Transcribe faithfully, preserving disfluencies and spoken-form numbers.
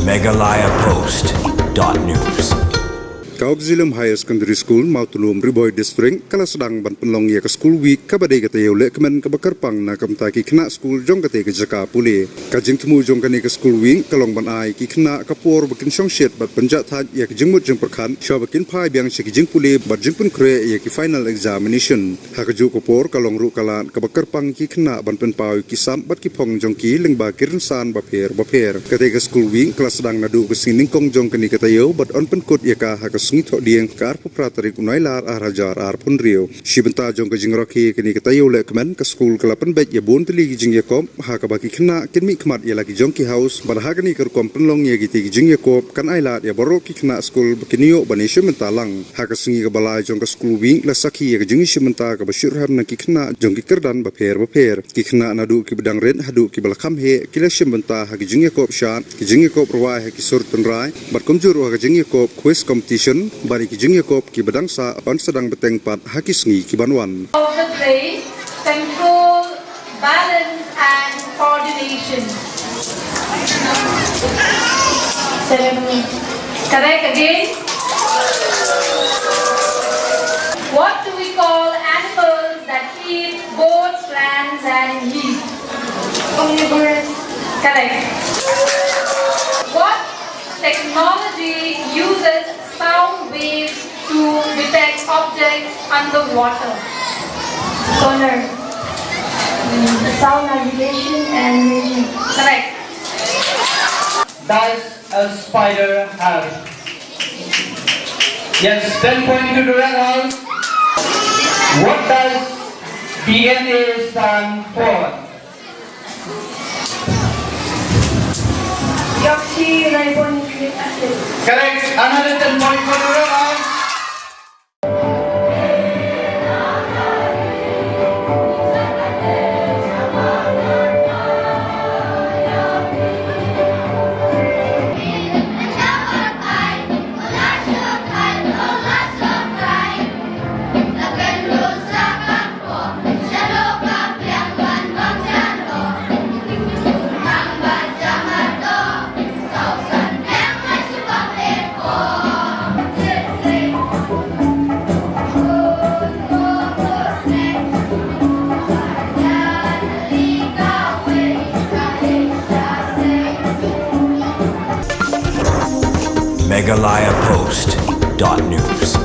Meghalaya Post dot news. Ka Auxilium Higher Secondary School, Mawtnum, Ri Bhoi District, ka la sdang ban pynlong ïa ka School Week, kaba dei ka taïew lehkmen kaba kyrpang na ka bynta ki khynnah skul jong katei ka jaka pule. Ka jingthmu jong kane ka School Week ka long ban ai ki khynnah ka por ba kin shongshit bad pynjahthait ïa ki jingmut jingpyrkhat, shwa ba kin phai biang sha ki jingpule bad jingpynkhreh ïa ki final examination. Ha kajuh ka por ka long ruh ka lad kaba kyrpang ïa ki khynnah ban pynpaw ïa ki sap bad ki phong jong ki lyngba ki rynsan bapher bapher. Katei ka School Week ka la sdang naduh ka sngi nyngkong jong kane ka taïew bad yn pynkut ïa ka ha ka sngi Thohdieng, ka arphew phra tarik u Nailar ar hajar arphew hynriew. Shi bynta jong ka jingrakhe ïa kane ka taïew lehkmen, ka skul ka la pynbeit ïa bun tylli ki jingïakop, ha kaba ki khynnah kin mihkhmat ïa la ki jong ki house, bad ha kane ka rukom pynlong ïa kitei ki jingïakop kan ailad ïa baroh ki khynnah skul ba kin ïoh ban ïashim bynta lang. Ha ka sngi kaba lai jong ka School Week la sakhi ïa ka jingïashim bynta kaba shitrhem na ki khynnah jong ki kyrdan bapher bapher. Ki khynnah naduh kiba dang rit haduh kiba la kham heh ki la shim bynta ha ki jingïakop shad, ki jingïakop rwai ha ki sur tynrai, bad kumjuh ruh ha ka jingïakop quiz competition, bad ïa ki jingïakop kiba dang sah yn sa dang bteng pat ha ki sngi ki ban wan. Of the play, control, balance and coordination. Seven. Correct again. What do we call animals that eat both plants and leaves? Omnivores. Correct. What technology uses sound waves to detect objects underwater? Sonar. Mm, sound navigation and imaging. Correct. Does a spider have? Yes, ten point to the Red House. What does D N A stand for? Deoxyribonucleic acid. Correct. Another ten point for the Red House. Meghalaya Post dot news.